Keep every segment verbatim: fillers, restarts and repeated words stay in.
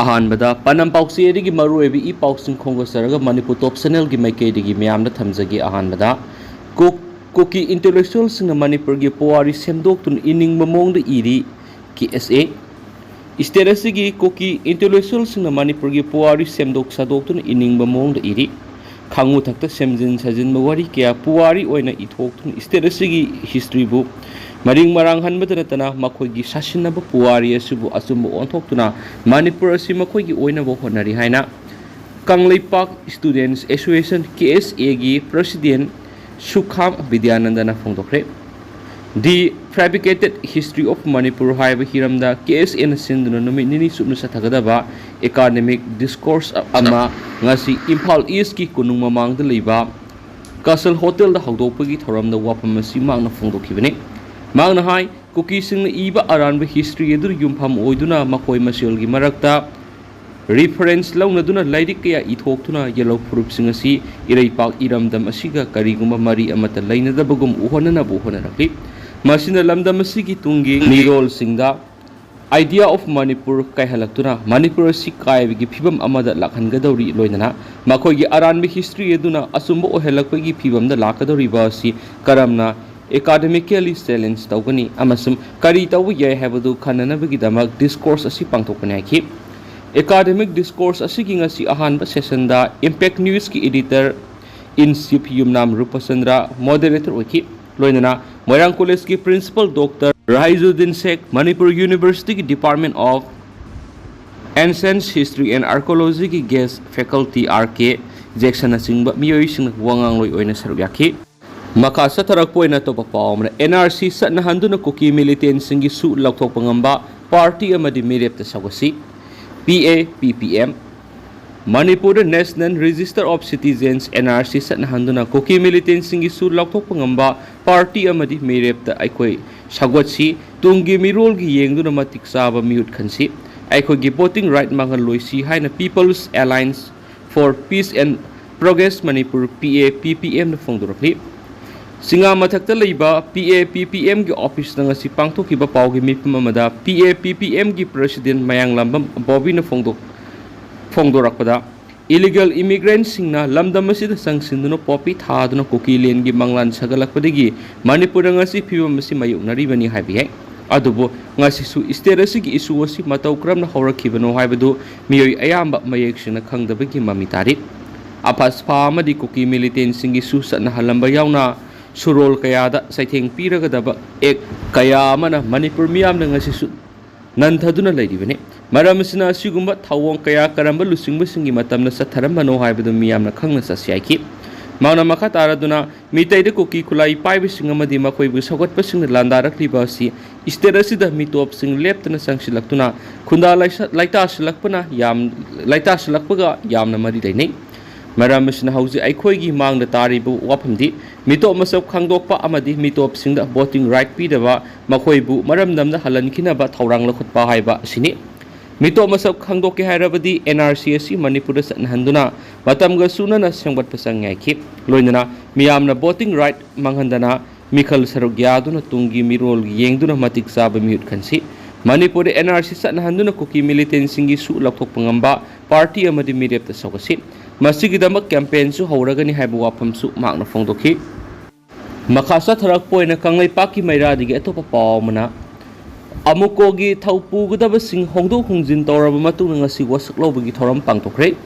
ꯑꯍꯥꯟꯕꯗ ꯄꯥꯟꯗꯝ ꯄꯥꯎꯆꯦꯗꯒꯤ ꯃꯔꯨꯑꯣꯏꯕ ꯏ ꯄꯥꯎꯁꯤꯡ ꯈꯣꯝꯒꯠꯆꯔꯒ ꯃꯅꯤꯄꯨꯔ ꯇꯣꯞ ꯆꯦꯅꯦꯜꯒꯤ ꯃꯥꯏꯀꯩꯗꯒꯤ ꯃꯌꯥꯝꯗ ꯊꯝꯖꯒꯦ꯫ ꯑꯍꯥꯟꯕꯗ ꯀꯨꯛ ꯀꯨꯀꯤ ꯏꯟꯇꯦꯂꯦꯛꯆꯨꯋꯦꯜꯁꯤꯡꯅ ꯃꯅꯤꯄꯨꯔꯒꯤ ꯄꯨꯋꯥꯔꯤ ꯁꯦꯝꯗꯣꯛꯇꯨꯅ ꯏꯅꯤꯡꯕ ꯃꯑꯣꯡꯗ ꯏꯔꯤ꯫ ꯀꯦ ꯑꯦꯁ ꯑꯦ ꯏꯁꯇꯦꯠ ꯑꯁꯤꯒꯤ ꯀꯨꯀꯤ ꯏꯟꯇꯦꯂꯦꯛꯆꯨꯋꯦꯜꯁꯤꯡꯅ ꯃꯅꯤꯄꯨꯔꯒꯤ ꯄꯨꯋꯥꯔꯤ ꯁꯦꯝꯗꯣꯛ ꯁꯥꯗꯣꯛꯇꯨꯅ ꯏꯅꯤꯡꯕ ꯃꯑꯣꯡꯗ ꯏꯔꯤ꯫ ꯈꯥꯉꯨ ꯊꯛꯇ ꯁꯦꯝꯖꯤꯟ ꯁꯥꯖꯤꯟꯕ ꯋꯥꯔꯤ ꯀꯌꯥ ꯄꯨꯋꯥꯔꯤ ꯑꯣꯏꯅ ꯏꯊꯣꯛꯇꯨꯅ ꯏꯁꯇꯦꯠ ꯑꯁꯤꯒꯤ ꯍꯤꯁꯇ꯭ꯔꯤꯕꯨ ꯃꯔꯤꯡ ꯃꯔꯥꯡꯍꯟꯕꯗ ꯅꯠꯇꯅ ꯃꯈꯣꯏꯒꯤ ꯁꯥꯁꯤꯟꯅꯕ ꯄꯨꯋꯥꯔꯤ ꯑꯁꯤꯕꯨ ꯑꯆꯨꯝꯕ ꯑꯣꯟꯊꯣꯛꯇꯨꯅ ꯃꯅꯤꯄꯨꯔ ꯑꯁꯤ ꯃꯈꯣꯏꯒꯤ ꯑꯣꯏꯅꯕ ꯍꯣꯠꯅꯔꯤ ꯍꯥꯏꯅ ꯀꯪꯂꯩꯄꯥꯛ ꯁ꯭ꯇꯨꯗꯦꯟꯠꯁ ꯑꯦꯁꯣꯁꯤꯌꯦꯁꯟ, ꯀꯦ ꯑꯦꯁ ꯑꯦꯒꯤ president ꯁꯨꯈꯥꯝ ꯕꯤꯗ꯭ꯌꯥꯅꯟꯗꯅ ꯐꯣꯡꯗꯣꯛꯈ꯭ꯔꯦ꯫ The Fabricated History of Manipur ꯍꯥꯏꯕ ꯍꯤꯔꯝꯗ ꯀꯦ ꯑꯦꯁ ꯑꯦꯅ ꯁꯤꯟꯗꯨꯅ ꯅꯨꯃꯤꯠ ꯅꯤꯅꯤ ꯆꯨꯞꯅ ꯆꯠꯊꯒꯗꯕ ꯑꯦꯀꯥꯗꯃꯤꯛ ꯗꯤꯁꯀꯣꯔꯁ ꯑꯃ ꯉꯁꯤ ꯏꯝꯐꯥꯜ ꯏꯁꯀꯤ ꯀꯣꯅꯨꯡ ꯃꯃꯥꯡꯗ ꯂꯩꯕ ꯀꯁꯜ ꯍꯣꯇꯦꯜꯗ ꯍꯧꯗꯣꯛꯄꯒꯤ ꯊꯧꯔꯝꯗ ꯋꯥꯐꯝ ꯑꯁꯤ ꯃꯍꯥꯛꯅ ꯐꯣꯡꯗꯣꯛꯈꯤꯕꯅꯤ꯫ ꯃꯍꯥꯛꯅ ꯍꯥꯏ, ꯀꯨꯀꯤꯁꯤꯡꯅ ꯏꯕ ꯑꯔꯥꯟꯕ ꯍꯤꯁꯇ꯭ꯔꯤ ꯑꯗꯨꯅ ꯌꯨꯝꯐꯝ ꯑꯣꯏꯗꯨꯅ ꯃꯈꯣꯏ ꯃꯁꯦꯜꯒꯤ ꯃꯔꯛꯇ ꯔꯤꯐꯔꯦꯟꯁ ꯂꯧꯅꯗꯨꯅ ꯂꯥꯏꯔꯤꯛ ꯀꯌꯥ ꯏꯊꯣꯛꯇꯨꯅ ꯌꯦꯜꯍꯧ ꯐꯨꯔꯨꯞꯁꯤꯡ ꯑꯁꯤ ꯏꯔꯩꯄꯥꯛ ꯏꯔꯝꯗꯝ ꯑꯁꯤꯒ ꯀꯔꯤꯒꯨꯝꯕ ꯃꯔꯤ ꯑꯃꯠꯇ ꯂꯩꯅꯗꯕꯒꯨꯝ ꯎꯍꯟꯅꯅꯕ ꯍꯣꯠꯅꯔꯛꯂꯤ꯫ ꯃꯁꯤꯅ ꯂꯝꯗꯝ ꯑꯁꯤꯒꯤ ꯇꯨꯡꯒꯤ ꯃꯤꯔꯣꯜꯁꯤꯡꯗ Idea of Manipur ꯀꯥꯏꯍꯜꯂꯛꯇꯨꯅ ꯃꯅꯤꯄꯨꯔ ꯑꯁꯤ ꯀꯥꯏꯕꯒꯤ ꯐꯤꯕꯝ ꯑꯃꯗ ꯂꯥꯛꯍꯟꯒꯗꯧꯔꯤ꯫ ꯂꯣꯏꯅꯅ ꯃꯈꯣꯏꯒꯤ ꯑꯔꯥꯟꯕ ꯍꯤꯁꯇ꯭ꯔꯤ ꯑꯗꯨꯅ ꯑꯆꯨꯝꯕ ꯑꯣꯏꯍꯜꯂꯛꯄꯒꯤ ꯐꯤꯕꯝꯗ ꯂꯥꯛꯀꯗꯧꯔꯤꯕ ꯑꯁꯤ ꯀꯔꯝꯅ ꯑꯦꯀꯥꯗꯃꯤꯀꯦꯜꯂꯤ ꯆꯦꯂꯦꯟꯖ ꯇꯧꯒꯅꯤ ꯑꯃꯁꯨꯡ ꯀꯔꯤ ꯇꯧꯕ ꯌꯥꯏ ꯍꯥꯏꯕꯗꯨ ꯈꯟꯅꯅꯕꯒꯤꯗꯃꯛ ꯗꯤꯁꯀꯣꯔꯁ ꯑꯁꯤ ꯄꯥꯡꯊꯣꯛꯄꯅꯤ ꯍꯥꯏꯈꯤ꯫ ꯑꯦꯀꯥꯗꯃꯤꯛ ꯗꯤꯁꯀꯣꯔꯁ ꯑꯁꯤꯒꯤ ꯉꯁꯤ ꯑꯍꯥꯟꯕ ꯁꯦꯁꯟꯗ ꯏꯝꯄꯦꯛ ꯅ꯭ꯌꯨꯁꯀꯤ editor in chief Yumnam Rupachandra moderator ꯑꯣꯏꯈꯤ꯫ ꯂꯣꯏꯅꯅ ꯃꯣꯏꯔꯥꯡ ꯀꯣꯂꯦꯖꯀꯤ ꯄ꯭ꯔꯤꯟꯁꯤꯄꯜ ꯗꯣꯛꯇꯔ ꯔꯥꯍꯤꯖꯨꯗꯤꯟ ꯁꯦꯈ, ꯃꯅꯤꯄꯨꯔ ꯌꯨꯅꯤꯚꯔꯁꯤꯇꯤꯒꯤ department of ancient history and ꯑꯥꯔꯀꯤꯑꯣꯂꯣꯖꯤꯒꯤ ꯒꯦꯁ ꯐꯦꯀꯜꯇꯤ ꯑꯥꯔ ꯀꯦ ꯖꯦꯛꯁꯟꯅꯆꯤꯡꯕ ꯃꯤꯑꯣꯏꯁꯤꯡꯅ ꯋꯥ ꯉꯥꯡꯂꯣꯏ ꯑꯣꯏꯅ ꯁꯔꯨꯛ ꯌꯥꯈꯤ꯫ ꯃꯈꯥ ꯆꯠꯊꯔꯛꯄ ꯑꯣꯏꯅ ꯑꯇꯣꯞꯄ ꯄꯥꯎ ꯑꯃꯅ, ꯑꯦꯟ ꯑꯥꯔ ꯁꯤ ꯆꯠꯅꯍꯟꯗꯨꯅ ꯀꯨꯀꯤ ꯃꯤꯂꯤꯇꯦꯟꯁꯤꯡꯒꯤ ꯁꯨ ꯂꯧꯊꯣꯛꯄ ꯉꯝꯕ ꯄꯥꯔꯇꯤ ꯑꯃꯗꯤ ꯃꯤꯔꯦꯞꯇ ꯁꯧꯒꯠꯁꯤ꯫ P A P P M. ꯃꯅꯤꯄꯨꯔꯗ National Register of Citizens, N R C ꯆꯠꯅꯍꯟꯗꯨꯅ ꯀꯨꯀꯤ ꯃꯤꯂꯤꯇꯦꯟꯁꯤꯡꯒꯤ ꯁꯨ ꯂꯧꯊꯣꯛꯄ ꯉꯝꯕ ꯄꯥꯔꯇꯤ ꯑꯃꯗꯤ ꯃꯤꯔꯦꯞꯇ ꯑꯩꯈꯣꯏ ꯁꯧꯒꯠꯁꯤ꯫ ꯇꯨꯡꯒꯤ ꯃꯤꯔꯣꯜꯒꯤ ꯌꯦꯡꯗꯨꯅ ꯃꯇꯤꯛ ꯆꯥꯕ ꯃꯤꯍꯨꯠ ꯈꯟꯁꯤ꯫ ꯑꯩꯈꯣꯏꯒꯤ ꯚꯣꯇꯤꯡ ꯔꯥꯏꯠ ꯃꯥꯡꯍꯜꯂꯣꯏꯁꯤ ꯍꯥꯏꯅ People's Alliance for Peace and Progress Manipur, P A P ꯄꯤ ꯑꯦꯝꯅ ꯐꯣꯡꯗꯣꯔꯛꯂꯤ꯫ ꯆꯤꯉꯥ ꯃꯊꯛꯇ ꯂꯩꯕ P A P P Mꯒꯤ ꯑꯣꯐꯤꯁꯇ ꯉꯁꯤ ꯄꯥꯡꯊꯣꯛꯈꯤꯕ ꯄꯥꯎꯒꯤ ꯃꯤꯐꯝ ꯑꯃꯗ P A P P Mꯒꯤ ꯄ꯭ꯔꯁꯤꯗꯦꯟ ꯃꯌꯥꯡꯂꯥꯝꯕꯝ ꯕꯣꯕꯤꯅ ꯐꯣꯡꯗꯣꯛ-, ꯐꯣꯡꯗꯣꯔꯛꯄꯗ, ꯏꯂꯤꯒꯦꯜ ꯏꯃꯤꯒ꯭ꯔꯦꯟꯠꯁꯤꯡꯅ ꯂꯝꯗꯝ ꯑꯁꯤꯗ ꯆꯪꯁꯤꯟꯗꯨꯅ ꯄꯣꯄꯤ ꯊꯥꯗꯨꯅ ꯀꯨꯀꯤ ꯂꯦꯟꯒꯤ ꯃꯪꯂꯥꯟ ꯁꯥꯒꯠꯂꯛꯄꯗꯒꯤ ꯃꯅꯤꯄꯨꯔꯗ ꯉꯁꯤ ꯐꯤꯕꯝ ꯑꯁꯤ ꯃꯥꯌꯣꯛꯅꯔꯤꯕꯅꯤ ꯍꯥꯏꯕ ꯌꯥꯏ꯫ ꯑꯗꯨꯕꯨ ꯉꯁꯤꯁꯨ ꯁ꯭ꯇꯦꯠ ꯑꯁꯤꯒꯤ ꯏꯁꯨ ꯑꯁꯤ ꯃꯇꯧ ꯀꯔꯝꯅ ꯍꯧꯔꯛꯈꯤꯕꯅꯣ ꯍꯥꯏꯕꯗꯨ ꯃꯤꯑꯣꯏ ꯑꯌꯥꯝꯕ ꯃꯌꯦꯛ ꯁꯦꯡꯅ ꯈꯪꯗꯕꯒꯤ ꯃꯃꯤ ꯇꯥꯔꯤ꯫ ꯑꯐꯥꯁꯐꯥ ꯑꯃꯗꯤ ꯀꯨꯀꯤ ꯃꯤꯂꯤꯇꯦꯟꯠꯁꯤꯡꯒꯤ ꯁꯨ ꯆꯠꯅꯍꯜꯂꯝꯕ ꯌꯥꯎꯅ ꯁꯨꯔꯣꯜ ꯀꯌꯥꯗ ꯆꯩꯊꯦꯡ ꯄꯤꯔꯒꯗꯕ ꯑꯦꯛ ꯀꯌꯥ ꯑꯃꯅ ꯃꯅꯤꯄꯨꯔ ꯃꯤꯌꯥꯝꯅ ꯉꯁꯤꯁꯨ ꯅꯟꯊꯗꯨꯅ ꯂꯩꯔꯤꯕꯅꯤ꯫ ꯃꯔꯝ ꯑꯁꯤꯅ ꯑꯁꯤꯒꯨꯝꯕ ꯊꯧꯑꯣꯡ ꯀꯌꯥ ꯀꯔꯝꯕ ꯂꯨꯆꯤꯡꯕꯁꯤꯡꯒꯤ ꯃꯇꯝꯗ ꯆꯠꯊꯔꯝꯕꯅꯣ ꯍꯥꯏꯕꯗꯨ ꯃꯤꯌꯥꯝꯅ ꯈꯪꯅ ꯆꯠꯁꯤ ꯍꯥꯏꯈꯤ꯫ ꯃꯍꯥꯛꯅ ꯃꯈꯥ ꯇꯥꯔꯗꯨꯅ ꯃꯤꯇꯩꯗ ꯀꯨꯀꯤ ꯈꯨꯠꯂꯥꯏ ꯄꯥꯏꯕꯁꯤꯡ ꯑꯃꯗꯤ ꯃꯈꯣꯏꯕꯨ ꯁꯧꯒꯠꯄꯁꯤꯡꯅ ꯂꯥꯟꯗꯥꯔꯛꯂꯤꯕ ꯑꯁꯤ ꯁ꯭ꯇꯦꯠ ꯑꯁꯤꯗ ꯃꯤꯇꯣꯞꯁꯤꯡ ꯂꯦꯞꯇꯅ ꯆꯪꯁꯤꯜꯂꯛꯇꯨꯅ ꯈꯨꯟꯗꯥ ꯂꯥꯏꯁ-, ꯂꯥꯏꯇꯥꯁꯤꯜꯂꯛꯄꯅ ꯌꯥꯝ-, ꯂꯥꯏꯇꯥꯁꯤꯜꯂꯛꯄꯒ ꯌꯥꯝꯅ ꯃꯔꯤ ꯂꯩꯅꯩ꯫ ꯃꯔꯝ ꯑꯁꯤꯅ ꯍꯧꯖꯤꯛ ꯑꯩꯈꯣꯏꯒꯤ ꯃꯥꯡꯗ ꯇꯥꯔꯤꯕ ꯋꯥꯐꯝꯗꯤ ꯃꯤꯇꯣꯞ ꯃꯁꯛ ꯈꯪꯗꯣꯛꯄ ꯑꯃꯗꯤ ꯃꯤꯇꯣꯞꯁꯤꯡꯗ ꯚꯣꯇꯤꯡ ꯔꯥꯏꯠ ꯄꯤꯗꯕ, ꯃꯈꯣꯏꯕꯨ ꯃꯔꯝꯗꯝꯗ ꯍꯜꯍꯟꯈꯤꯅꯕ ꯊꯧꯔꯥꯡ ꯂꯧꯈꯠꯄ ꯍꯥꯏꯕ ꯑꯁꯤꯅꯤ꯫ ꯃꯤꯇꯣꯞ ꯃꯁꯛ ꯈꯪꯗꯣꯛꯀꯦ ꯍꯥꯏꯔꯕꯗꯤ N R C ꯑꯁꯤ ꯃꯅꯤꯄꯨꯔꯗ ꯆꯠꯅꯍꯟꯗꯨꯅ ꯃꯇꯝꯒ ꯆꯨꯅꯅ ꯁꯦꯝꯒꯠꯄ ꯆꯪꯉꯤ ꯍꯥꯏꯈꯤ꯫ ꯂꯣꯏꯅꯅ ꯃꯤꯌꯥꯝꯅ ꯚꯣꯇꯤꯡ ꯔꯥꯏꯠ ꯃꯥꯡꯍꯟꯗꯅ ꯃꯤꯈꯜ ꯁꯔꯨꯛ ꯌꯥꯗꯨꯅ ꯇꯨꯡꯒꯤ ꯃꯤꯔꯣꯜ ꯌꯦꯡꯗꯨꯅ ꯃꯇꯤꯛ ꯆꯥꯕ ꯃꯤꯍꯨꯠ ꯈꯟꯁꯤ꯫ ꯃꯅꯤꯄꯨꯔꯗ N R C ꯆꯠꯅꯍꯟꯗꯨꯅ ꯀꯨꯀꯤ ꯃꯤꯂꯤꯇꯦꯟꯠꯁꯤꯡꯒꯤ ꯁꯨ ꯂꯧꯊꯣꯛꯄ ꯉꯝꯕ ꯄꯥꯔꯇꯤ ꯑꯃꯗꯤ ꯃꯤꯔꯦꯞꯇ ꯁꯧꯒꯠꯁꯤ꯫ ꯃꯁꯤꯒꯤꯗꯃꯛ ꯀꯦꯝꯄꯦꯟꯁꯨ ꯍꯧꯔꯒꯅꯤ ꯍꯥꯏꯕ ꯋꯥꯐꯝꯁꯨ ꯃꯍꯥꯛꯅ ꯐꯣꯡꯗꯣꯛꯈꯤ꯫ ꯃꯈꯥ ꯆꯠꯊꯔꯛꯄ ꯑꯣꯏꯅ ꯀꯪꯂꯩꯄꯥꯛꯀꯤ ꯃꯩꯔꯥꯗꯒꯤ ꯑꯇꯣꯞꯄ ꯄꯥꯎ ꯑꯃꯅ, ꯑꯃꯨꯀꯣꯒꯤ ꯊꯧ ꯄꯨꯒꯗꯕꯁꯤꯡ ꯍꯣꯡꯗꯣꯛ ꯍꯣꯡꯖꯤꯟ ꯇꯧꯔꯕ ꯃꯇꯨꯡꯗ ꯉꯁꯤ ꯋꯥꯁꯛ ꯂꯧꯕꯒꯤ ꯊꯧꯔꯝ ꯄꯥꯡꯊꯣꯛꯈ꯭ꯔꯦ꯫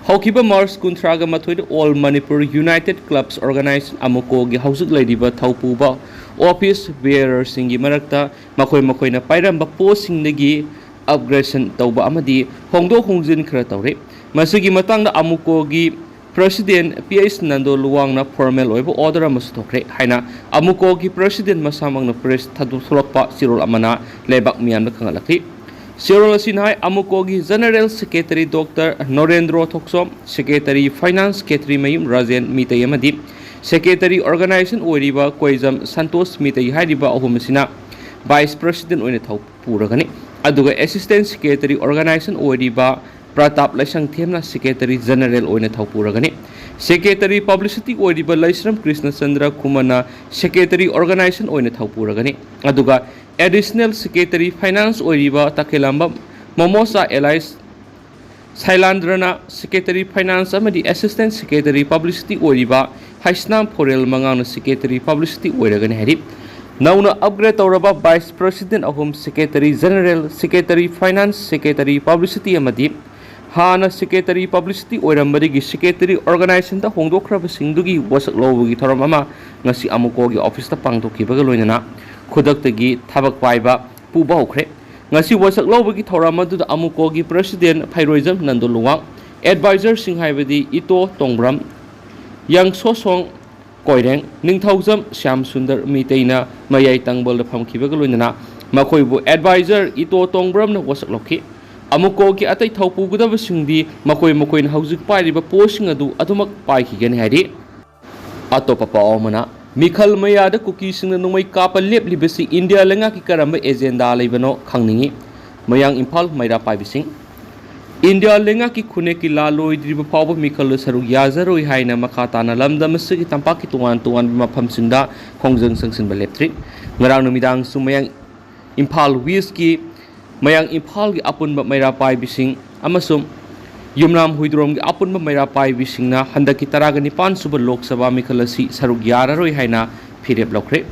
ꯍꯧꯈꯤꯕ ꯃꯥꯔꯆ ꯀꯨꯟꯊ꯭ꯔꯥꯒ ꯃꯥꯊꯣꯏꯗ All Manipur United Clubs Organisation, ꯑꯃꯨꯀꯣꯒꯤ ꯍꯧꯖꯤꯛ ꯂꯩꯔꯤꯕ ꯊꯧꯄꯨꯕ ꯑꯣꯐꯤꯁ ꯕꯤꯌꯔꯔꯁꯤꯡꯒꯤ ꯃꯔꯛꯇ ꯃꯈꯣꯏ ꯃꯈꯣꯏꯅ ꯄꯥꯏꯔꯝꯕ ꯄꯣꯁꯁꯤꯡꯗꯒꯤ ꯑꯞꯒ꯭ꯔꯦꯗꯦꯁꯟ ꯇꯧꯕ ꯑꯃꯗꯤ ꯍꯣꯡꯗꯣꯛ ꯍꯣꯡꯖꯤꯟ ꯈꯔ ꯇꯧꯔꯦ꯫ ꯃꯁꯤꯒꯤ ꯃꯇꯥꯡꯗ ꯑꯃꯨꯀꯣꯒꯤ president P H Nando ꯂꯨꯋꯥꯡꯅ formal ꯑꯣꯏꯕ ꯑꯣꯔꯗꯔ ꯑꯃꯁꯨ ꯊꯣꯛꯈ꯭ꯔꯦ ꯍꯥꯏꯅ ꯑꯃꯨꯀꯣꯒꯤ ꯄ꯭ꯔꯁꯤꯗꯦꯟ ꯃꯁꯥꯃꯛꯅ ꯄ꯭ꯔꯦꯁ ꯊꯥꯗꯣꯛꯂꯛꯄ ꯆꯦꯔꯣꯜ ꯑꯃꯅ ꯂꯩꯕꯥꯛ ꯃꯤꯌꯥꯝꯗ ꯈꯪꯍꯜꯂꯛꯈꯤ꯫ ꯆꯦꯔꯣꯜ ꯑꯁꯤꯅ ꯍꯥꯏ, ꯑꯃꯨꯀꯣꯒꯤ ꯖꯦꯅꯔꯦꯜ ꯁꯦꯀ꯭ꯔꯦꯇꯔꯤ ꯗꯣꯛꯇꯔ ꯅꯣꯔꯦꯟꯗ꯭ꯔꯣ ꯊꯣꯛꯆꯣꯝ, ꯁꯦꯀ꯭ꯔꯦꯇꯔꯤ ꯐꯥꯏꯅꯥꯟꯁ ꯁꯦꯀ꯭ꯔꯦꯇꯔꯤ ꯃꯌꯨꯝ ꯔꯥꯖꯦꯟ ꯃꯤꯇꯩ ꯑꯃꯗꯤ ꯁꯦꯀ꯭ꯔꯦꯇꯔꯤ ꯑꯣꯔꯒꯅꯥꯏꯖꯦꯁꯟ ꯑꯣꯏꯔꯤꯕ ꯀꯣꯏꯖꯝ ꯁꯟꯇꯣꯁ ꯃꯤꯇꯩ ꯍꯥꯏꯔꯤꯕ ꯑꯍꯨꯝ ꯑꯁꯤꯅ ꯚꯥꯏꯁ ꯄ꯭ꯔꯁꯤꯗꯦꯟ ꯑꯣꯏꯅ ꯊꯧ ꯄꯨꯔꯒꯅꯤ꯫ ꯑꯗꯨꯒ ꯑꯦꯁꯤꯁꯇꯦꯟ ꯁꯦꯀ꯭ꯔꯦꯇꯔꯤ ꯑꯣꯔꯒꯅꯥꯏꯖꯦꯁꯟ ꯑꯣꯏꯔꯤꯕ ꯄ꯭ꯔꯇꯥꯞ ꯂꯥꯏꯁꯪꯊꯦꯝꯅ ꯁꯦꯀ꯭ꯔꯦꯇꯔꯤ ꯖꯦꯅꯔꯦꯜ ꯑꯣꯏꯅ ꯊꯧ ꯄꯨꯔꯒꯅꯤ꯫ Secretary Publicity ꯑꯣꯏꯔꯤꯕ ꯂꯩꯁ꯭ꯔꯝ ꯀ꯭ꯔꯤꯁꯅ ꯆꯟꯗ꯭ꯔ ꯀꯨꯃꯥꯔꯅ Secretary Organization ꯑꯣꯏꯅ ꯊꯧꯄꯨꯔꯒꯅꯤ꯫ ꯑꯗꯨꯒ Additional Secretary Finance ꯑꯣꯏꯔꯤꯕ ꯇꯈꯦꯂꯝꯕꯝ ꯃꯣꯃꯣꯁꯥ alias ꯁꯥꯏꯂꯥꯟꯗ꯭ꯔꯅ Secretary Finance ꯑꯃꯗꯤ Assistant Secretary Publicity ꯑꯣꯏꯔꯤꯕ ꯍꯩꯁꯅꯥꯝ ꯐꯣꯔꯦꯜ ꯃꯉꯥꯡꯅ Secretary Publicity ꯑꯣꯏꯔꯒꯅꯤ ꯍꯥꯏꯔꯤ꯫ ꯅꯧꯅ upgrade ꯇꯧꯔꯕ Vice President ꯑꯍꯨꯝ, Secretary General, Secretary Finance, Secretary Publicity ꯑꯃꯗꯤ ꯍꯥꯟꯅ Secretary Publicity ꯑꯣꯏꯔꯝꯕꯗꯒꯤ Secretary Organizationꯗ ꯍꯣꯡꯗꯣꯛꯈ꯭ꯔꯕꯁꯤꯡꯗꯨꯒꯤ ꯋꯥꯁꯛ ꯂꯧꯕꯒꯤ ꯊꯧꯔꯝ ꯑꯃ ꯉꯁꯤ ꯑꯃꯨꯀꯣꯒꯤ officeꯇ ꯄꯥꯡꯊꯣꯛꯈꯤꯕꯒ ꯂꯣꯏꯅꯅ ꯈꯨꯗꯛꯇꯒꯤ ꯊꯕꯛ ꯄꯥꯏꯕ ꯄꯨꯕ ꯍꯧꯈ꯭ꯔꯦ꯫ ꯉꯁꯤ ꯋꯥꯁꯛ ꯂꯧꯕꯒꯤ ꯊꯧꯔꯝ ꯑꯗꯨꯗ ꯑꯃꯨꯀꯣꯒꯤ President ꯐꯩꯔꯣꯏꯖꯝ ꯅꯟꯗꯨ ꯂꯨꯋꯥꯡ, advisorꯁꯤꯡ ꯍꯥꯏꯕꯗꯤ ꯏꯇꯣ ꯇꯣꯡꯕ꯭ꯔꯝ, ꯌꯥꯡꯁꯣꯁꯣꯡ ꯀꯣꯏꯔꯦꯡ, ꯅꯤꯡꯊꯧꯖꯝ ꯁ꯭ꯌꯥꯝ ꯁꯨꯟꯗꯔ ꯃꯤꯇꯩꯅ ꯃꯌꯥꯏ ꯇꯪꯕꯜꯗ ꯐꯝꯈꯤꯕꯒ ꯂꯣꯏꯅꯅ ꯃꯈꯣꯏꯕꯨ advisor ꯏꯇꯣ ꯇꯣꯡꯕ꯭ꯔꯝꯅ ꯋꯥꯁꯛ ꯂꯧꯈꯤ꯫ ꯑꯃꯨꯀꯣꯒꯤ ꯑꯇꯩ ꯊꯧꯄꯨꯒꯗꯕꯁꯤꯡꯗꯤ ꯃꯈꯣꯏ ꯃꯈꯣꯏꯅ ꯍꯧꯖꯤꯛ ꯄꯥꯏꯔꯤꯕ postꯁꯤꯡ ꯑꯗꯨ ꯑꯗꯨꯃꯛ ꯄꯥꯏꯈꯤꯒꯅꯤ ꯍꯥꯏꯔꯤ꯫ ꯑꯇꯣꯞꯄ ꯄꯥꯎ ꯑꯃꯅ, ꯃꯤꯈꯜ ꯃꯌꯥꯗ ꯀꯨꯀꯤꯁꯤꯡꯅ ꯅꯣꯡꯃꯩ ꯀꯥꯞꯄ ꯂꯦꯞꯂꯤꯕꯁꯤ ꯏꯟꯗꯤꯌꯥ ꯂꯩꯉꯥꯛꯀꯤ ꯀꯔꯝꯕ agenda ꯂꯩꯕꯅꯣ ꯈꯪꯅꯤꯡꯏ꯫ ꯃꯌꯥꯡ ꯏꯝꯐꯥꯜ ꯃꯩꯔꯥ ꯄꯥꯏꯕꯤꯁꯤꯡ꯫ ꯏꯟꯗꯤꯌꯥ ꯂꯩꯉꯥꯛꯀꯤ ꯈꯨꯟꯅꯦꯛꯀꯤ ꯂꯥ ꯂꯣꯏꯗ꯭ꯔꯤꯕ ꯐꯥꯎꯕ ꯃꯤꯈꯜꯗ ꯁꯔꯨꯛ ꯌꯥꯖꯔꯣꯏ ꯍꯥꯏꯅ ꯃꯈꯥ ꯇꯥꯅ ꯂꯝꯗꯝ ꯑꯁꯤꯒꯤ ꯇꯝꯄꯥꯛꯀꯤ ꯇꯣꯉꯥꯟ ꯇꯣꯉꯥꯟꯕ ꯃꯐꯝꯁꯤꯡꯗ ꯈꯣꯡꯖꯪ ꯆꯪꯁꯤꯟꯕ ꯂꯦꯞꯇ꯭ꯔꯤ꯫ ꯉꯔꯥꯡ ꯅꯨꯃꯤꯗꯥꯡꯁꯨ ꯃꯌꯥꯡ ꯏꯝꯐꯥꯜ Westꯀꯤ ꯃꯌꯥꯡ ꯏꯝꯐꯥꯜꯒꯤ ꯑꯄꯨꯟꯕ ꯃꯩꯔꯥ ꯄꯥꯏꯕꯤꯁꯤꯡ ꯑꯃꯁꯨꯡ ꯌꯨꯝꯅꯥꯝ ꯍꯨꯏꯗ꯭ꯔꯣꯝꯒꯤ ꯑꯄꯨꯟꯕ ꯃꯩꯔꯥ ꯄꯥꯏꯕꯤꯁꯤꯡꯅ ꯍꯟꯗꯛꯀꯤ ꯇꯔꯥꯒ ꯅꯤꯄꯥꯟ ꯁꯨꯕ ꯂꯣꯛ ꯁꯚꯥ ꯃꯤꯈꯜ ꯑꯁꯤ ꯁꯔꯨꯛ ꯌꯥꯔꯔꯣꯏ ꯍꯥꯏꯅ ꯐꯤꯔꯦꯞ ꯂꯧꯈ꯭ꯔꯦ꯫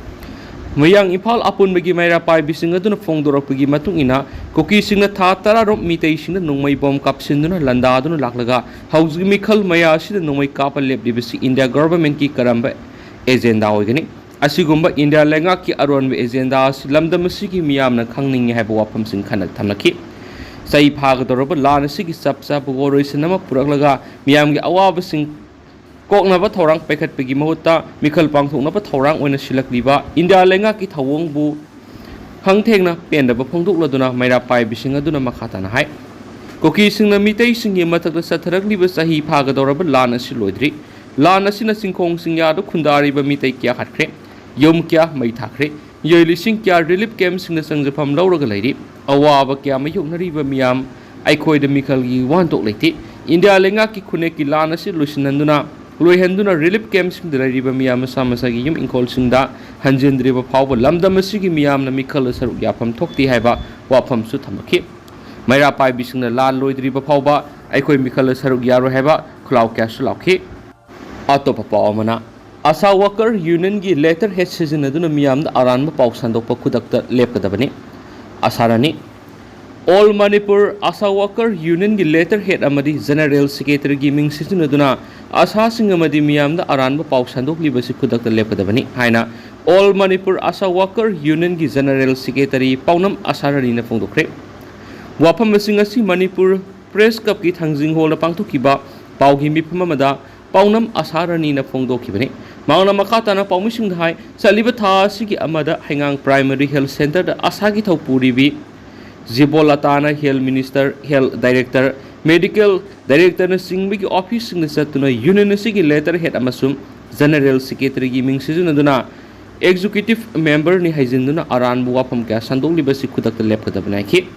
ꯃꯌꯥꯡ ꯏꯝꯐꯥꯜ ꯑꯄꯨꯟꯕꯒꯤ ꯃꯩꯔꯥ ꯄꯥꯏꯕꯤꯁꯤꯡ ꯑꯗꯨꯅ ꯐꯣꯡꯗꯣꯔꯛꯄꯒꯤ ꯃꯇꯨꯡ ꯏꯟꯅ, ꯀꯨꯀꯤꯁꯤꯡꯅ ꯊꯥ ꯇꯔꯥꯔꯣꯝ ꯃꯤꯇꯩꯁꯤꯡꯅ ꯅꯣꯡꯃꯩ ꯕꯣꯝ ꯀꯥꯞꯁꯤꯟꯗꯨꯅ ꯂꯥꯟꯗꯥꯗꯨꯅ ꯂꯥꯛꯂꯒ ꯍꯧꯖꯤꯛ ꯃꯤꯈꯜ ꯃꯌꯥ ꯑꯁꯤꯗ ꯅꯣꯡꯃꯩ ꯀꯥꯞꯄ ꯂꯦꯞꯂꯤꯕꯁꯤ ꯏꯟꯗꯤꯌꯥ governmentꯀꯤ ꯀꯔꯝꯕ agenda ꯑꯣꯏꯒꯅꯤ? ꯑꯁꯤꯒꯨꯝꯕ ꯏꯟꯗꯤꯌꯥ ꯂꯩꯉꯥꯛꯀꯤ ꯑꯔꯣꯟꯕ agenda ꯑꯁꯤ ꯂꯝꯗꯝ ꯑꯁꯤꯒꯤ ꯃꯤꯌꯥꯝꯅ ꯈꯪꯅꯤꯡꯏ ꯍꯥꯏꯕ ꯋꯥꯐꯝꯁꯤꯡ ꯈꯟꯅ ꯊꯝꯂꯛꯈꯤ꯫ ꯆꯍꯤ ꯐꯥꯒꯗꯧꯔꯕ ꯂꯥꯟ ꯑꯁꯤꯒꯤ ꯆꯞ ꯆꯥꯕ ꯋꯥꯔꯣꯏꯁꯤꯟ ꯑꯃ ꯄꯨꯔꯛꯂꯒ ꯃꯤꯌꯥꯝꯒꯤ ꯑꯋꯥꯕꯁꯤꯡ ꯀꯣꯛꯅꯕ ꯊꯧꯔꯥꯡ ꯄꯥꯏꯈꯠꯄꯒꯤ ꯃꯍꯨꯠꯇ ꯃꯤꯈꯜ ꯄꯥꯡꯊꯣꯛꯅꯕ ꯊꯧꯔꯥꯡ ꯑꯣꯏꯅ ꯁꯤꯜꯂꯛꯂꯤꯕ ꯏꯟꯗꯤꯌꯥ ꯂꯩꯉꯥꯛꯀꯤ ꯊꯧꯑꯣꯡꯕꯨ ꯍꯪꯊꯦꯡꯅ ꯄꯦꯟꯗꯕ ꯐꯣꯡꯗꯣꯛꯂꯗꯨꯅ ꯃꯩꯔꯥ ꯄꯥꯏꯕꯤꯁꯤꯡ ꯑꯗꯨꯅ ꯃꯈꯥ ꯇꯥꯅ ꯍꯥꯏ, ꯀꯨꯀꯤꯁꯤꯡꯅ ꯃꯤꯇꯩꯁꯤꯡꯒꯤ ꯃꯊꯛꯇ ꯆꯠꯊꯔꯛꯂꯤꯕ ꯆꯍꯤ ꯐꯥꯒꯗꯧꯔꯕ ꯂꯥꯟ ꯑꯁꯤ ꯂꯣꯏꯗ꯭ꯔꯤ꯫ ꯂꯥꯟ ꯑꯁꯤꯅ ꯆꯤꯡꯈꯣꯡ ꯆꯤꯡꯌꯥꯗ ꯈꯨꯟꯗꯥꯔꯤꯕ ꯃꯤꯇꯩ ꯀꯌꯥ ꯍꯥꯠꯈ꯭ꯔꯦ, ꯌꯨꯝ ꯀꯌꯥ ꯃꯩ ꯊꯥꯈ꯭ꯔꯦ, ꯃꯤꯑꯣꯏ ꯂꯤꯁꯤꯡ ꯀꯌꯥ relief campꯁꯤꯡꯗ ꯆꯪꯖꯐꯝ ꯂꯧꯔꯒ ꯂꯩꯔꯤ꯫ ꯑꯋꯥꯕ ꯀꯌꯥ ꯃꯥꯌꯣꯛꯅꯔꯤꯕ ꯃꯤꯌꯥꯝ ꯑꯩꯈꯣꯏꯗ ꯃꯤꯈꯜꯒꯤ ꯋꯥꯍꯟꯊꯣꯛ ꯂꯩꯇꯦ꯫ ꯏꯟꯗꯤꯌꯥ ꯂꯩꯉꯥꯛꯀꯤ ꯈꯨꯟꯅꯦꯛꯀꯤ ꯂꯥꯟ ꯑꯁꯤ ꯂꯣꯏꯁꯤꯟꯍꯟꯗꯨꯅ, ꯂꯣꯏꯍꯟꯗꯨꯅ relief campꯁꯤꯡꯗ ꯂꯩꯔꯤꯕ ꯃꯤꯌꯥꯝ ꯃꯁꯥ ꯃꯁꯥꯒꯤ ꯌꯨꯝ ꯏꯪꯈꯣꯜꯁꯤꯡꯗ ꯍꯟꯖꯤꯟꯗ꯭ꯔꯤꯕ ꯐꯥꯎꯕ ꯂꯝꯗꯝ ꯑꯁꯤꯒꯤ ꯃꯤꯌꯥꯝꯅ ꯃꯤꯈꯜꯗ ꯁꯔꯨꯛ ꯌꯥꯐꯝ ꯊꯣꯛꯇꯦ ꯍꯥꯏꯕ ꯋꯥꯐꯝꯁꯨ ꯊꯝꯂꯛꯈꯤ꯫ ꯃꯩꯔꯥ ꯄꯥꯏꯕꯤꯁꯤꯡꯅ ꯂꯥꯟ ꯂꯣꯏꯗ꯭ꯔꯤꯕ ꯐꯥꯎꯕ ꯑꯩꯈꯣꯏ ꯃꯤꯈꯜꯗ ꯁꯔꯨꯛ ꯌꯥꯔꯣꯏ ꯍꯥꯏꯕ ꯈꯨꯂꯥꯎ ꯀꯌꯥꯁꯨ ꯂꯥꯎꯈꯤ꯫ ꯑꯇꯣꯞꯄ ꯄꯥꯎ ꯑꯃꯅ, ꯑꯁꯥ ꯋꯥꯀꯔ ꯌꯨꯅꯤꯌꯟꯒꯤ ꯂꯦꯇꯔ ꯍꯦꯗ ꯁꯤꯖꯤꯟꯅꯗꯨꯅ ꯃꯤꯌꯥꯝꯗ ꯑꯔꯥꯟꯕ ꯄꯥꯎ ꯁꯟꯗꯣꯛꯄ ꯈꯨꯗꯛꯇ ꯂꯦꯞꯀꯗꯕꯅꯤ꯫ Asha Rani. All Manipur Asha Worker Unionꯒꯤ ꯂꯦꯇꯔ ꯍꯦꯗ ꯑꯃꯗꯤ ꯖꯦꯅꯔꯦꯜ ꯁꯦꯀ꯭ꯔꯦꯇꯔꯤꯒꯤ ꯃꯤꯡ ꯁꯤꯖꯤꯟꯅꯗꯨꯅ ꯑꯁꯥꯁꯤꯡ ꯑꯃꯗꯤ ꯃꯤꯌꯥꯝꯗ ꯑꯔꯥꯟꯕ ꯄꯥꯎ ꯁꯟꯗꯣꯛꯂꯤꯕꯁꯤ ꯈꯨꯗꯛꯇ ꯂꯦꯞꯀꯗꯕꯅꯤ ꯍꯥꯏꯅ All Manipur Asha Worker Unionꯒꯤ ꯖꯦꯅꯔꯦꯜ ꯁꯦꯀ꯭ꯔꯦꯇꯔꯤ ꯄꯥꯎꯅꯝ ꯑꯁꯥ ꯔꯥꯅꯤꯅ ꯐꯣꯡꯗꯣꯛꯈ꯭ꯔꯦ꯫ ꯋꯥꯐꯝꯁꯤꯡ ꯑꯁꯤ ꯃꯅꯤꯄꯨꯔ ꯄ꯭ꯔꯦꯁ ꯀ꯭ꯂꯕꯀꯤ ꯊꯥꯡꯖꯤꯡ ꯍꯣꯜꯗ ꯄꯥꯡꯊꯣꯛꯈꯤꯕ ꯄꯥꯎꯒꯤ ꯃꯤꯐꯝ ꯑꯃꯗ ꯄꯥꯎꯅꯝ ꯑꯁꯥ ꯔꯥꯅꯤꯅ ꯐꯣꯡꯗꯣꯛꯈꯤꯕꯅꯤ꯫ ꯃꯍꯥꯛꯅ ꯃꯈꯥ ꯇꯥꯅ ꯄꯥꯎꯃꯤꯁꯤꯡꯗ ꯍꯥꯏ, ꯆꯠꯂꯤꯕ ꯊꯥ ꯑꯁꯤꯒꯤ ꯑꯃꯗ ꯍꯩꯉꯥꯡ ꯄ꯭ꯔꯥꯏꯃꯔꯤ ꯍꯦꯜꯊ ꯁꯦꯟꯇꯔꯗ ꯑꯁꯥꯒꯤ ꯊꯧ ꯄꯨꯔꯤꯕꯤ ꯖꯤꯕꯣꯂꯥꯇꯥꯅ health minister, health director, medical ꯗꯥꯏꯔꯦꯛꯇꯔꯅꯆꯤꯡꯕꯒꯤ ꯑꯣꯐꯤꯁꯁꯤꯡꯗ ꯆꯠꯇꯨꯅ ꯌꯨꯅꯤꯌꯟ ꯑꯁꯤꯒꯤ ꯂꯦꯇꯔ ꯍꯦꯗ ꯑꯃꯁꯨꯡ ꯖꯦꯅꯔꯦꯜ ꯁꯦꯀ꯭ꯔꯦꯇꯔꯤꯒꯤ ꯃꯤꯡ ꯁꯤꯖꯤꯟꯅꯗꯨꯅ ꯑꯦꯛꯖꯤꯀ꯭ꯌꯨꯇꯤꯚ ꯃꯦꯝꯕꯔꯅꯤ ꯍꯥꯏꯖꯤꯟꯗꯨꯅ ꯑꯔꯥꯟꯕ ꯋꯥꯐꯝ ꯀꯌꯥ ꯁꯟꯗꯣꯛꯂꯤꯕꯁꯤ ꯈꯨꯗꯛꯇ ꯂꯦꯞꯀꯗꯕꯅꯤ ꯍꯥꯏꯈꯤ꯫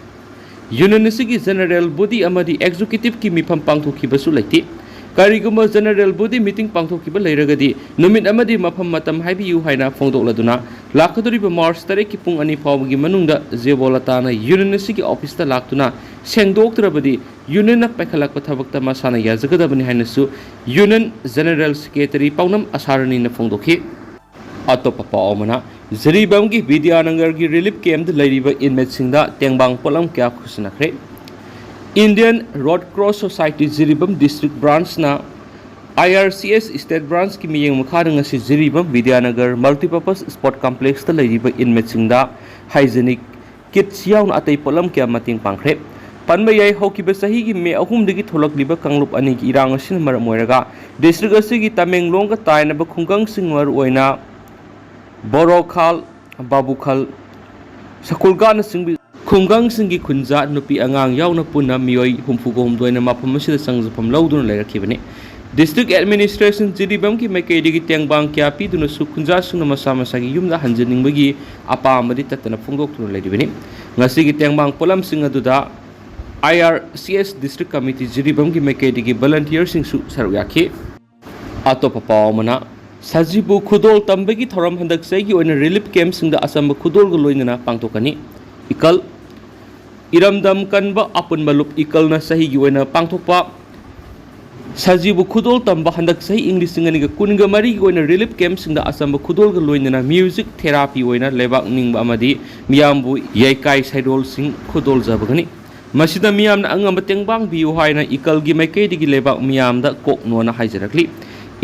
ꯌꯨꯅꯤꯌꯟ ꯑꯁꯤꯒꯤ ꯖꯦꯅꯔꯦꯜ ꯕꯣꯗꯤ ꯑꯃꯗꯤ ꯑꯦꯛꯖꯤꯀ꯭ꯌꯨꯇꯤꯚꯀꯤ ꯃꯤꯐꯝ ꯄꯥꯡꯊꯣꯛꯈꯤꯕꯁꯨ ꯂꯩꯇꯦ꯫ ꯀꯔꯤꯒꯨꯝꯕ ꯖꯦꯅꯔꯦꯜ ꯕꯣꯗꯤ ꯃꯤꯇꯤꯡ ꯄꯥꯡꯊꯣꯛꯈꯤꯕ ꯂꯩꯔꯒꯗꯤ ꯅꯨꯃꯤꯠ ꯑꯃꯗꯤ ꯃꯐꯝ ꯃꯇꯝ ꯍꯥꯏꯕꯤꯌꯨ ꯍꯥꯏꯅ ꯐꯣꯡꯗꯣꯛꯂꯗꯨꯅ ꯂꯥꯛꯀꯗꯧꯔꯤꯕ ꯃꯥꯔꯆ ꯇꯔꯦꯠꯀꯤ ꯄꯨꯡ ꯑꯅꯤ ꯐꯥꯎꯕꯒꯤ ꯃꯅꯨꯡꯗ ꯖꯦꯕꯣꯂꯥꯇꯥꯅ ꯌꯨꯅꯤꯌꯟ ꯑꯁꯤꯒꯤ ꯑꯣꯐꯤꯁꯇ ꯂꯥꯛꯇꯨꯅ ꯁꯦꯡꯗꯣꯛꯇ꯭ꯔꯕꯗꯤ ꯌꯨꯅꯤꯌꯟꯅ ꯄꯥꯏꯈꯠꯂꯛꯄ ꯊꯕꯛꯇ ꯃꯁꯥꯅ ꯌꯥꯖꯒꯗꯕꯅꯤ ꯍꯥꯏꯅꯁꯨ union general secretary Paonam Asha ꯔꯥꯅꯤꯅ ꯐꯣꯡꯗꯣꯛꯈꯤ꯫ ꯑꯇꯣꯞꯄ ꯄꯥꯎ ꯑꯃꯅ, ꯖꯤꯔꯤꯕꯥꯝꯒꯤ ꯕꯤꯗ꯭ꯌꯥꯅꯒꯔꯒꯤ ꯔꯤꯂꯤꯐ ꯀꯦꯝꯞꯇ ꯂꯩꯔꯤꯕ ꯏꯟꯃꯦꯠꯁꯤꯡꯗ ꯇꯦꯡꯕꯥꯡ ꯄꯣꯠꯂꯝ ꯀꯌꯥ ꯈꯨꯠꯁꯤꯟꯅꯈ꯭ꯔꯦ꯫ Indian red cross society Jiribam district ꯕ꯭ꯔꯥꯟꯁꯅ I R C S state ꯕ꯭ꯔꯥꯟꯁꯀꯤ ꯃꯤꯠꯌꯦꯡ ꯃꯈꯥꯗ ꯉꯁꯤ ꯖꯤꯔꯤꯕꯥꯝ ꯕꯤꯗ꯭ꯌꯥꯅꯒꯔ ꯃꯜꯇꯤꯄꯔꯄꯁ ꯁ꯭ꯄꯣꯔꯠ ꯀꯝꯄ꯭ꯂꯦꯛꯁꯇ ꯂꯩꯔꯤꯕ ꯏꯟꯃꯦꯠꯁꯤꯡꯗ ꯍꯥꯏꯖꯤꯅꯤꯛ ꯀꯤꯠꯁ ꯌꯥꯎꯅ ꯑꯇꯩ ꯄꯣꯠꯂꯝ ꯀꯌꯥ ꯃꯇꯦꯡ ꯄꯥꯡꯈ꯭ꯔꯦ꯫ ꯄꯟꯕ ꯌꯥꯏ, ꯍꯧꯈꯤꯕ ꯆꯍꯤꯒꯤ ꯃꯦ ꯑꯍꯨꯝꯗꯒꯤ ꯊꯣꯛꯂꯛꯂꯤꯕ ꯀꯥꯡꯂꯨꯞ ꯑꯅꯤꯒꯤ ꯏꯔꯥꯡ ꯑꯁꯤꯅ ꯃꯔꯝ ꯑꯣꯏꯔꯒ ꯗꯤꯁꯇ꯭ꯔꯤꯛ ꯑꯁꯤꯒꯤ ꯇꯃꯦꯡꯂꯣꯡꯒ ꯇꯥꯏꯅꯕ ꯈꯨꯡꯒꯪꯁꯤꯡ, ꯃꯔꯨꯑꯣꯏꯅ ꯕꯣꯔꯣꯈꯥꯜ, ꯕꯥꯕꯨꯈꯜ, ꯁꯀꯨꯜꯒꯥꯅꯆꯤꯡꯕ ꯈꯨꯡꯒꯪꯁꯤꯡꯒꯤ ꯈꯨꯟꯖꯥ ꯅꯨꯄꯤ ꯑꯉꯥꯡ ꯌꯥꯎꯅ ꯄꯨꯟꯅ ꯃꯤꯑꯣꯏ ꯍꯨꯝꯐꯨꯒ ꯍꯨꯝꯗꯣꯏꯅ ꯃꯐꯝ ꯑꯁꯤꯗ ꯆꯪꯖꯐꯝ ꯂꯧꯗꯨꯅ ꯂꯩꯔꯛꯈꯤꯕꯅꯤ꯫ ꯗꯤꯁꯇ꯭ꯔꯤꯛ ꯑꯦꯗꯃꯤꯅꯤꯁꯇ꯭ꯔꯦꯁꯟ ꯖꯤꯔꯤꯕꯥꯝꯒꯤ ꯃꯥꯏꯀꯩꯗꯒꯤ ꯇꯦꯡꯕꯥꯡ ꯀꯌꯥ ꯄꯤꯗꯨꯅꯁꯨ ꯈꯨꯟꯖꯥꯁꯤꯡꯅ ꯃꯁꯥ ꯃꯁꯥꯒꯤ ꯌꯨꯝꯗ ꯍꯟꯖꯅꯤꯡꯕꯒꯤ ꯑꯄꯥꯝꯕꯗꯤ ꯇꯠꯇꯅ ꯐꯣꯡꯗꯣꯛꯇꯨꯅ ꯂꯩꯔꯤꯕꯅꯤ꯫ ꯉꯁꯤꯒꯤ ꯇꯦꯡꯕꯥꯡ ꯄꯣꯠꯂꯝꯁꯤꯡ ꯑꯗꯨꯗ ꯑꯥꯏ ꯑꯥꯔ ꯁꯤ ꯑꯦꯁ District Committee ꯖꯤꯔꯤꯕꯥꯝꯒꯤ ꯃꯥꯏꯀꯩꯗꯒꯤ volunteerꯁꯤꯡꯁꯨ ꯁꯔꯨꯛ ꯌꯥꯈꯤ꯫ ꯑꯇꯣꯞꯄ ꯄꯥꯎ ꯑꯃꯅ, ꯁꯖꯤꯕꯨ ꯈꯨꯗꯣꯜ ꯇꯝꯕꯒꯤ ꯊꯧꯔꯝ ꯍꯟꯗꯛ ꯆꯍꯤꯒꯤ ꯑꯣꯏꯅ relief campꯁꯤꯡꯗ ꯑꯆꯝꯕ ꯈꯨꯗꯣꯜꯒ ꯂꯣꯏꯅꯅ ꯄꯥꯡꯊꯣꯛꯀꯅꯤ꯫ ꯏꯀꯜ, ꯏꯔꯝꯗꯝ ꯀꯟꯕ ꯑꯄꯨꯟꯕ ꯂꯨꯞ ꯏꯀꯜꯅ ꯆꯍꯤꯒꯤ ꯑꯣꯏꯅ ꯄꯥꯡꯊꯣꯛꯄ ꯁꯖꯤꯕꯨ ꯈꯨꯗꯣꯜ ꯇꯝꯕ ꯍꯟꯗꯛ ꯆꯍꯤ ꯏꯪ ꯂꯤꯁꯤꯡ ꯑꯅꯤꯒ ꯀꯨꯟꯒ ꯃꯔꯤꯒꯤ ꯑꯣꯏꯅ relief campꯁꯤꯡꯗ ꯑꯆꯝꯕ ꯈꯨꯗꯣꯜꯒ ꯂꯣꯏꯅꯅ music therapy ꯑꯣꯏꯅ ꯂꯩꯕꯥꯛ ꯅꯤꯡꯕ ꯑꯃꯗꯤ ꯃꯤꯌꯥꯝꯕꯨ ꯌꯩꯀꯥꯏ ꯁꯩꯔꯣꯜꯁꯤꯡ ꯈꯨꯗꯣꯜꯖꯕꯒꯅꯤ꯫ ꯃꯁꯤꯗ ꯃꯤꯌꯥꯝꯅ ꯑꯉꯝꯕ ꯇꯦꯡꯕꯥꯡꯕꯤꯌꯨ ꯍꯥꯏꯅ ꯏꯀꯜꯒꯤ ꯃꯥꯏꯀꯩꯗꯒꯤ ꯂꯩꯕꯥꯛ ꯃꯤꯌꯥꯝꯗ ꯀꯣꯛꯅꯣꯅ ꯍꯥꯏꯖꯔꯛꯂꯤ꯫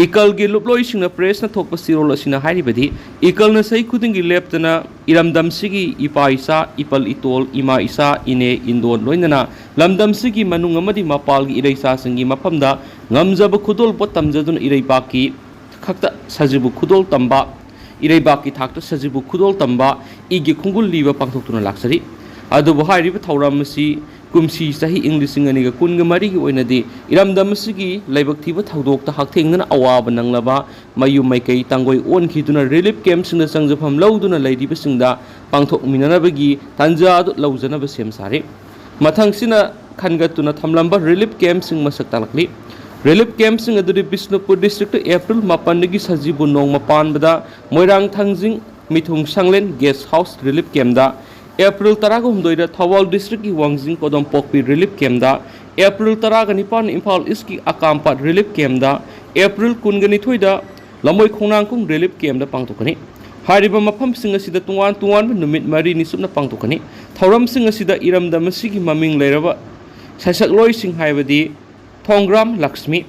ꯏꯀꯜꯒꯤ ꯂꯨꯞꯂꯣꯏꯁꯤꯡꯅ pressꯅ ꯊꯣꯛꯄ ꯆꯦꯔꯣꯜ ꯑꯁꯤꯅ ꯍꯥꯏꯔꯤꯕꯗꯤ, ꯏꯀꯜꯅ ꯆꯍꯤ ꯈꯨꯗꯤꯡꯒꯤ ꯂꯦꯞꯇꯅ ꯏꯔꯝꯗꯝꯁꯤꯒꯤ ꯏꯄꯥ ꯏꯆꯥ, ꯏꯄꯜ ꯏꯇꯣꯜ, ꯏꯃꯥ ꯏꯆꯥ, ꯏꯅꯦ ꯏꯟꯗꯣꯟ ꯂꯣꯏꯅꯅ ꯂꯝꯗꯝꯁꯤꯒꯤ ꯃꯅꯨꯡ ꯑꯃꯗꯤ ꯃꯄꯥꯜꯒꯤ ꯏꯔꯩꯆꯥꯁꯤꯡꯒꯤ ꯃꯐꯝꯗ ꯉꯝꯖꯕ ꯈꯨꯗꯣꯜꯄꯣꯠ ꯇꯝꯖꯗꯨꯅ ꯏꯔꯩꯕꯥꯛꯀꯤ ꯈꯛꯇ ꯁꯖꯤꯕꯨ ꯈꯨꯗꯣꯜ ꯇꯝꯕ, ꯏꯔꯩꯕꯥꯛꯀꯤ ꯊꯥꯛꯇ ꯁꯖꯤꯕꯨ ꯈꯨꯗꯣꯜ ꯇꯝꯕ ꯏꯒꯤ ꯈꯣꯡꯒꯨꯜ ꯂꯤꯕ ꯄꯥꯡꯊꯣꯛꯇꯨꯅ ꯂꯥꯛꯆꯔꯤ꯫ ꯑꯗꯨꯕꯨ ꯍꯥꯏꯔꯤꯕ ꯊꯧꯔꯝ ꯑꯁꯤ ꯀꯨꯝꯁꯤ ꯆꯍꯤ ꯏꯪ ꯂꯤꯁꯤꯡ ꯑꯅꯤꯒ ꯀꯨꯟꯒ ꯃꯔꯤꯒꯤ ꯑꯣꯏꯅꯗꯤ ꯏꯔꯝꯗꯝ ꯑꯁꯤꯒꯤ ꯂꯥꯏꯕꯛ ꯊꯤꯕ ꯊꯧꯗꯣꯛꯇ ꯍꯛꯊꯦꯡꯅꯅ ꯑꯋꯥꯕ ꯅꯪꯂꯕ ꯃꯌꯨꯝ ꯃꯩꯀꯩ ꯇꯥꯡꯒꯣꯏ ꯑꯣꯟꯈꯤꯗꯨꯅ relief campꯁꯤꯡꯗ ꯆꯪꯖꯐꯝ ꯂꯧꯗꯨꯅ ꯂꯩꯔꯤꯕꯁꯤꯡꯗ ꯄꯥꯡꯊꯣꯛꯃꯤꯟꯅꯅꯕꯒꯤ ꯇꯥꯟꯖꯥ ꯑꯗꯨ ꯂꯧꯖꯅꯕ ꯁꯦꯝ ꯁꯥꯔꯤ꯫ ꯃꯊꯪꯁꯤꯅ ꯈꯟꯒꯠꯇꯨꯅ ꯊꯝꯂꯝꯕ relief campꯁꯤꯡ ꯃꯁꯛ ꯇꯥꯛꯂꯛꯂꯤ꯫ Relief campꯁꯤꯡ ꯑꯗꯨꯗꯤ ꯕꯤꯁꯅꯨꯄꯨꯔ districtꯇ April ꯃꯥꯄꯟꯗꯒꯤ ꯁꯖꯤꯕꯨ ꯅꯣꯡꯃ ꯄꯥꯟꯕꯗ ꯃꯣꯏꯔꯥꯡ ꯊꯥꯡꯖꯤꯡ ꯃꯤꯊꯨꯡ ꯁꯪꯂꯦꯟ guest house relief campꯇ, April ꯇꯔꯥꯒ ꯍꯨꯝꯗꯣꯏꯗ ꯊꯧꯕꯥꯜ districtꯀꯤ ꯋꯥꯡꯖꯤꯡ ꯀꯣꯗꯣꯝꯄꯣꯛꯄꯤ relief campꯇ, April ꯇꯔꯥꯒ ꯅꯤꯄꯥꯟ ꯏꯝꯐꯥꯜ Eastꯀꯤ ꯑꯀꯥꯝꯄꯥꯠ relief campꯇ, April ꯀꯨꯟꯒ ꯅꯤꯊꯣꯏꯗ ꯂꯝꯕꯣꯏ ꯈꯣꯡꯅꯥꯡꯈꯣꯡ relief campꯇ ꯄꯥꯡꯊꯣꯛꯀꯅꯤ꯫ ꯍꯥꯏꯔꯤꯕ ꯃꯐꯝꯁꯤꯡ ꯑꯁꯤꯗ ꯇꯣꯉꯥꯟ ꯇꯣꯉꯥꯟꯕ ꯅꯨꯃꯤꯠ ꯃꯔꯤꯅꯤ ꯆꯨꯞꯅ ꯄꯥꯡꯊꯣꯛꯀꯅꯤ꯫ ꯊꯧꯔꯝꯁꯤꯡ ꯑꯁꯤꯗ ꯏꯔꯝꯗꯝ ꯑꯁꯤꯒꯤ ꯃꯃꯤꯡ ꯂꯩꯔꯕ ꯁꯩꯁꯛꯂꯣꯏꯁꯤꯡ ꯍꯥꯏꯕꯗꯤ ꯊꯣꯡꯒ꯭ꯔꯥꯝ ꯂꯛꯁꯃꯤ,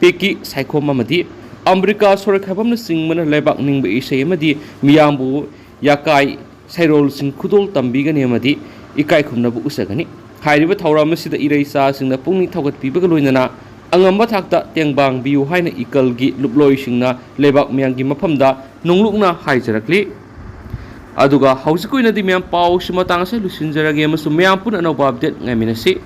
ꯄꯦꯀꯤ ꯁꯥꯏꯈꯣꯝ ꯑꯃꯗꯤ ꯑꯝꯕ꯭ꯔꯤꯀꯥ ꯁꯣꯔꯣꯛꯈꯥꯏꯕꯝꯅꯆꯤꯡꯕꯅ ꯂꯩꯕꯥꯛ ꯅꯤꯡꯕ ꯏꯁꯩ ꯑꯃꯗꯤ ꯃꯤꯌꯥꯝꯕꯨ ꯌꯥꯀꯥꯏ ꯁꯩꯔꯣꯜꯁꯤꯡ ꯈꯨꯗꯣꯜ ꯇꯝꯕꯤꯒꯅꯤ ꯑꯃꯗꯤ ꯏꯀꯥꯏ ꯈꯨꯝꯅꯕ ꯎꯠꯆꯒꯅꯤ꯫ ꯍꯥꯏꯔꯤꯕ ꯊꯧꯔꯝ ꯑꯁꯤꯗ ꯏꯔꯩꯆꯥꯁꯤꯡꯅ ꯄꯨꯛꯅꯤꯡ ꯊꯧꯒꯠꯄꯤꯕꯒ ꯂꯣꯏꯅꯅ ꯑꯉꯝꯕ ꯊꯥꯛꯇ ꯇꯦꯡꯕꯥꯡꯕꯤꯌꯨ ꯍꯥꯏꯅ ꯏꯀꯜꯒꯤ ꯂꯨꯞꯂꯣꯏꯁꯤꯡꯅ ꯂꯩꯕꯥꯛ ꯃꯤꯌꯥꯝꯒꯤ ꯃꯐꯝꯗ ꯅꯣꯡꯂꯨꯛꯅ ꯍꯥꯏꯖꯔꯛꯂꯤ꯫ ꯑꯗꯨꯒ ꯍꯧꯖꯤꯛ ꯑꯣꯏꯅꯗꯤ ꯃꯌꯥꯝ ꯄꯥꯎꯁꯤ ꯃꯇꯥꯡ ꯑꯁꯤꯗ ꯂꯣꯏꯁꯤꯟꯖꯔꯒꯦ ꯑꯃꯁꯨꯡ ꯃꯌꯥꯝ ꯄꯨꯟꯅ ꯑꯅꯧꯕ update ꯉꯥꯏꯃꯤꯟꯅꯁꯤ꯫